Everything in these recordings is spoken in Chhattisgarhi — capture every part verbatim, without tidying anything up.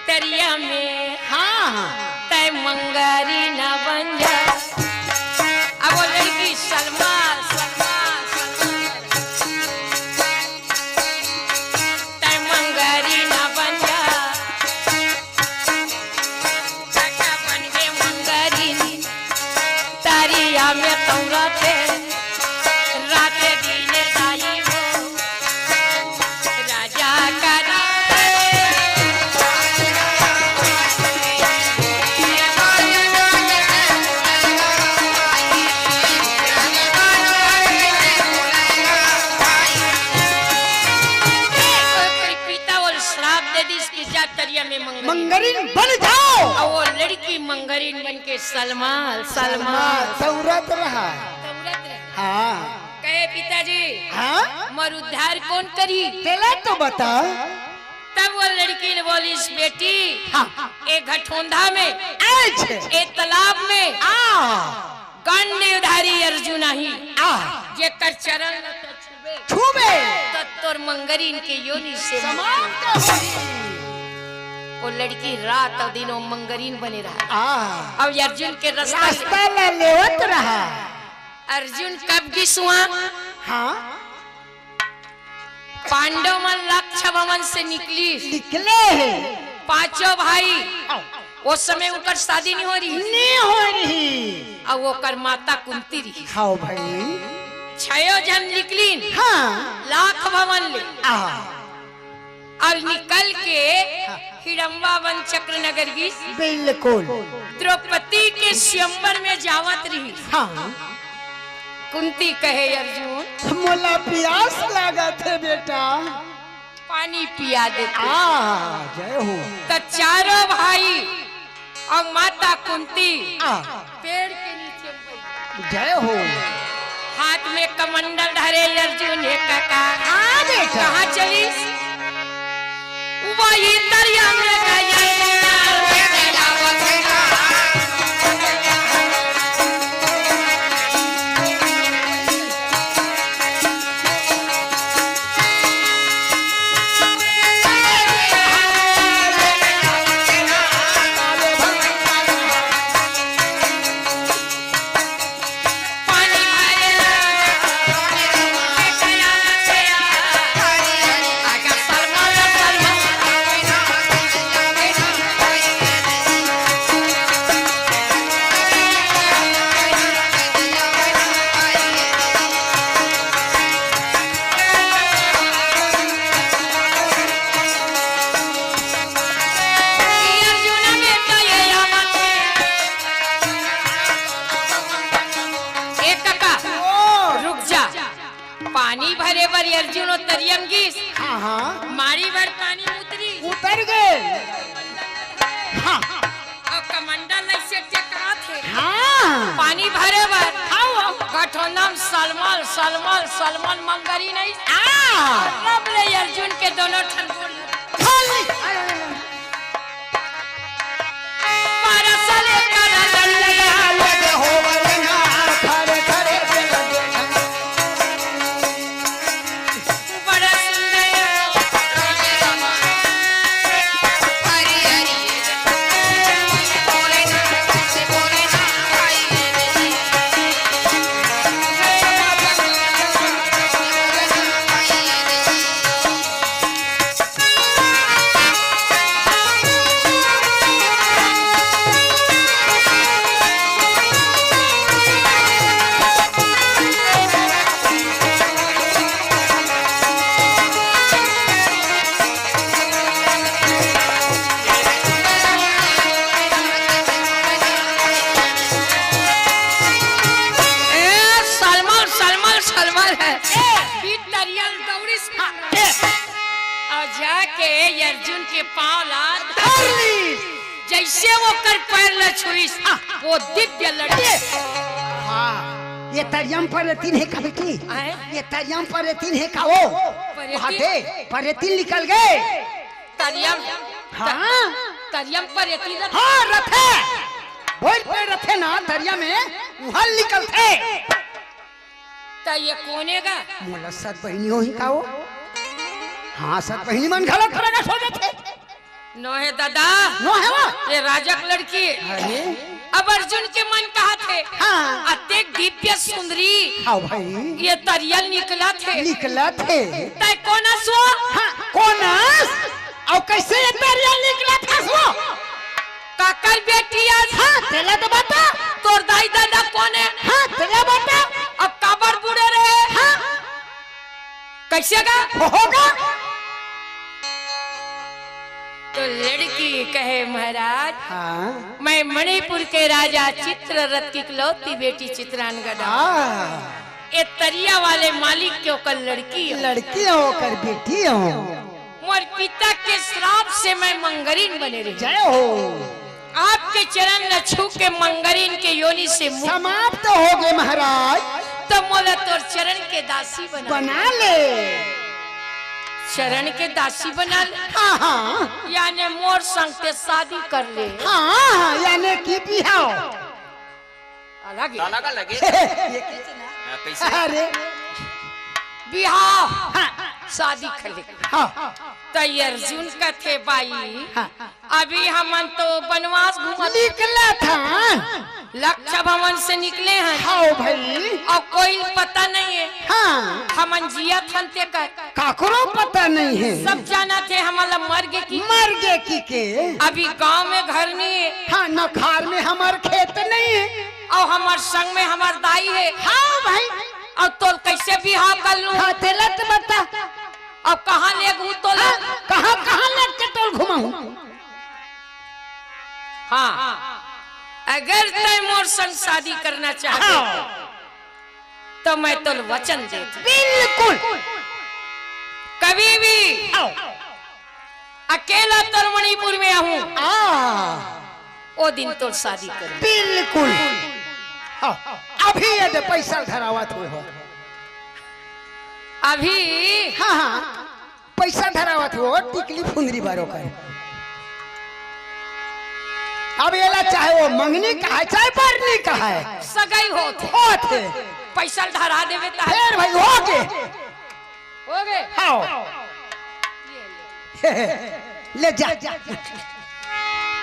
तरिया में हाँ, हाँ। तै मंगरी न बन जा। अब वो लड़की सलमा, सलमा, सलमा। तै मंगरी न बन जा। काका बन के मंगरी। तरिया में तौरत हे, राते दिने दाई हो, राजा का राज। ओकर पिता ओला श्राप दे दिस कि जा तरिया में मंगरी। मंगरीन बन जाओ। अउ वो लड़की मंगरीन बन के सलमा, सलमा, सलमा, तौरत रहा। तौरत रहा। हाँ। कहे, "पिताजी, हाँ? मोर उद्धार कोन करी?" तेला तो बता। तब वो लड़की ने बोलिस, "बेटी, हाँ। ए घटोंधा में, अच्छा। ए तालाब में, आ। गंडधारी अर्जुन आही, आ। जेकर चरण ल तो छूबे, छूबे। त तोर मंगरीन के योनि से समाप्त होही।" वो लड़की रात अउ दिन वो मंगरीन बने रहा। आ। अब अर्जुन के रास्ता रास्ता ला लेवत रहा। अर्जुन कब गिस उहाँ? हाँ। पांडव मन लाक्षा भवन से निकलिस। निकले हे। पांचों भाई। ओ समय उनकर शादी नहीं हो रही। नहीं हो रही। अउ ओकर माता कुंती रही। हाँ भाई। छयो झन निकलिन। हाँ। लाख भवन ले। आ। अउ निकल के हिड़म्बा वन चक्र नगर गिस। बिल्कुल। द्रौपदी के स्वयंवर में जावत रही। हाँ। कुंती कहे, "अर्जुन, मोला पियास लागत हे बेटा, पानी पिया देते।" आ, जय हो। त चारों भाई अउ माता कुंती आ। पेड़ के नीचे में बैठी। जय हो। हाथ में कमंडल धरे अर्जुन हे काका। हाँ बेटा। कहाँ चलिस? वही तरिया में गई। ए कका, ओ। रुक जा। पानी भरे बर अर्जुन ओ तरिया म गिस। हाँ, हाँ। मारी भर पानी म उतरिस। उतर गे। हाँ। अउ कमंडल अइसे टेकरात हे। हाँ। पानी भरे बर। हाँ, हाँ। गठोंदा म सलमल, सलमल, सलमल मंगरी नहीं। हाँ। तब ले अर्जुन के दोनों ठन गोड़ लगे। खाली। ए, सलमल, सलमल, सलमल हे। ए, बीच तरिया ल दौड़िस। हाँ, ए। अउ जाके अर्जुन के पाँव ला धर लीस। जइसे ओकर पैर ल छुइस, हाँ। वो दिव्य लड़की। हाँ, ये तरिया म परेतिन हे का बेटी? आय? ये तरिया म परेतिन हे का वो? परेतिन? वहाँ दे, परेतिन निकल गे। तरिया म, हाँ। त-, तरिया म परेतिन रथे। हाँ, रथे। भोर पे रथे ना तरिया में, उहल निकलथे। त ये कोन ए गा? मोला सत बहिनी होही का वो? हाँ, सत बहिनी मन घलो प्रगट हो जाथे। नोहे दादा, नोहे वो। ये राजा के लड़की। अरे। अब अर्जुन के मन कहा थे, हाँ। अतेक दिव्य सुंदरी, हाँ भाई। ये तरिया निकला थे। निकला थे। तय कोन अस वो? हाँ, कोन अस? अउ कैसे ये तरिया निकला था वो? काकर बेटी अस? हाँ, तेला तो बता। तोर दाई दादा कोन हे? हाँ, तेला बता। अब काबर बूढ़े रहे? हाँ। कैसे गा? होगा। तो लड़की कहे, महाराज, हाँ। मैं मणिपुर के राजा चित्ररथ की इकलौती बेटी चित्रांगदा। हाँ। ये तरिया वाले मालिक के ओकर लड़की हो। लड़की हो, ओकर बेटी हो। मोर पिता के श्राप से मैं मंगरिन बने रही। जय हो। आपके चरण न छू के मंगरिन के योनि से मुक्त समाप्त हो गए महाराज। तो मोला तोर चरण के दासी बना बना ले। चरण के दासी बना ले। हाँ, हाँ। याने मोर संग ते शादी कर ले। हाँ, हाँ, याने कि बिहाव। अलग ही। अलग अलग है। ये कैसे ना? हाँ, कैसे? अरे। बिहाव। हाँ। शादी कर ले। हाँ। तो ये अर्जुन कथे बाई। हाँ। अभी हमन तो बनवास घूमत निकला था। लक्ष्य भवन से निकले हैं। हाँ भाई। अउ कोई पता नहीं है। हाँ। हमन जियत हन ते कर। काकरो पता नहीं है। सब जानथे हमन ला मर गे कि मर गे कि के। अभी गांव में घर नहीं है। हाँ, न खार में हमर खेत नहीं है। अउ हमर संग में हमर दाई है। हाँ भाई। अउ तोल कैसे बिहाव कर लूं? हाँ, तेला तो बता। अब कहाँ ले घूम तोला? हाँ, कहाँ, कहाँ लेके तोल घुमाऊं? हाँ, अगर तय मोर संग शादी करना चाहते हाँ। तो मैं तोल वचन देती। बिल्कुल। कभी भी आओ। अकेला तोर मणिपुर में आहूं। आ। ओ दिन तोर शादी करूं। बिल्कुल। हाँ, अभी ये दे पैसा धरावत हुए हो। अभी हाँ, हाँ, पैसा धरावत हो, टिकली फुंदरी बारो कर। अब एला चाहे वो मंगनी कहा, चाहे बरनी कहा, सगाई होत हे। होत हे। पैसा धरा देवे ता। फेर भाई हो गे। हो गे। हाँ। ले जा।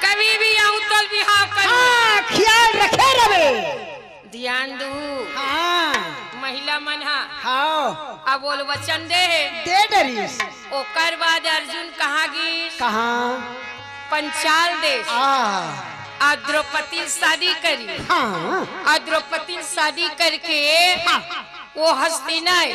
कभी भी आहूं तोल बिहाव कर। हाँ, ख्याल रखे रवे। ध्यान दू। हाँ। महिला मन हा। हाँ। अब ओल वचन दे हे। दे डरिस। ओकर बाद अर्जुन कहाँ गिस? कहाँ? पंचाल देश। आ। आ द्रौपदी शादी करी। हाँ। आ द्रौपदी शादी करके हाँ। वो हस्तिना हे।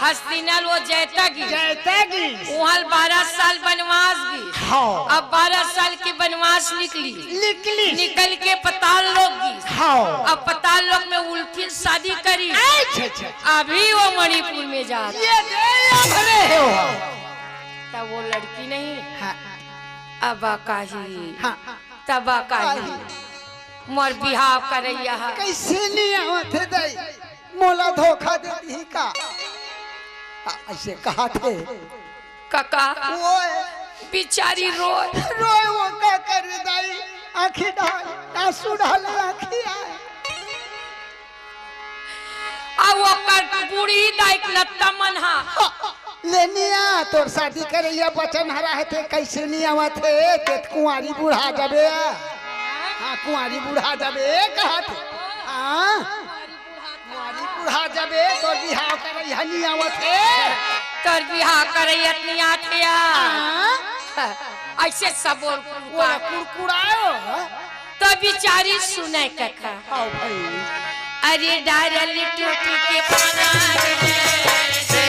हस्तिना वो जैता गिस। जैता गिस। वहाँ बारह साल बनवास गिस। हाँ। अब बारह साल के बनवास निकली। निकली। निकल के पताल लोक गिस। हाँ। अब पताल लोक में उल्फिन शादी करी। अच्छा, अच्छा। अभी वो मणिपुर में जात। ये दे अखरे हे वो। तब वो लड़की नहीं। हाँ। अब काहे? हाँ। तब काहे? काहे? मोर बिहाव करइया हा। कैसे नहीं आवत हे दाई? मोला धोखा दे दिही का? आ, ऐसे कहा थे। काका, ओए। बिचारी रोए। रोए वो का करबे दाई? आँखी ढाल, आँसू ढाल आँखी आए। आ ओकर बूढ़ी दाई के लत्ता मन हा। ले निया, तोर शादी करइया बचन हरा हे, ते कैसे नहीं आवत हे? ते त कुंवारी बुढ़ा जाबे। हाँ, कुंवारी बुढ़ा जाबे, कहा थे। हाँ। कुंवारी बुढ़ा जाबे, तोर बिहाव करइया नहीं आवत हे। तोर बिहाव करइया नहीं आत हे या। हाँ। ऐसे सब बोल वो कुड़कुड़ा। कुड़कुड़ायो। तो बिचारी सुने कका। हाँ भाई। अरे डारल टूट के पाना रे।